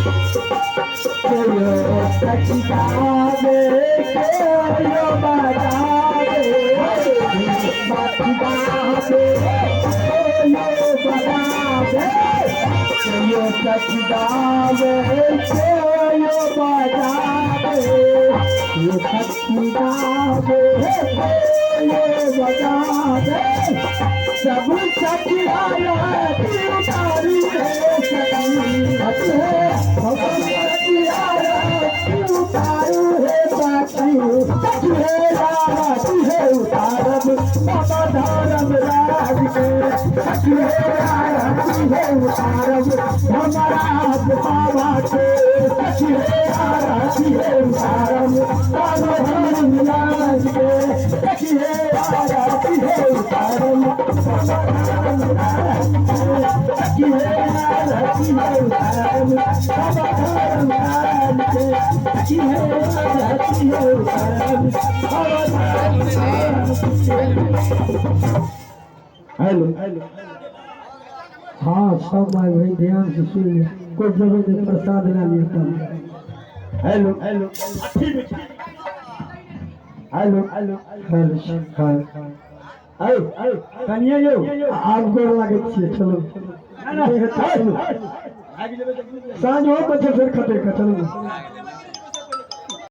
केयो सखी गावे केयो बजावे सखी गावे केयो बजावे केयो सखी गावे केयो बजावे केयो सखी गावे केयो बजावे सब सखी आरती उतारू हे सखी सब सखी आरती उतारू हे सखी सखी हे आरती हे उतारब बाबा धर्म राज के सखी हे आरती हे उतारब हमारा बाबा के सखी हे आरती हे उतारब बाबा धर्म राज के सखी हे आरती हे उतारब बाबा धर्म राज के सखी हे आरती हे उतारब बाबा धर्म राज के सखी हे आरती हे उतारब बाबा धर्म राज के। हेलो हाँ सब भाई भाई ध्यान से सुन ले कोई जगह दे प्रसाद ना लिया तब hello hello hello hello hello हाँ आयो आयो कनिया यौ आब गोर लागै छियै चलू साँझ हो बच्चा फेर खटे का चलू।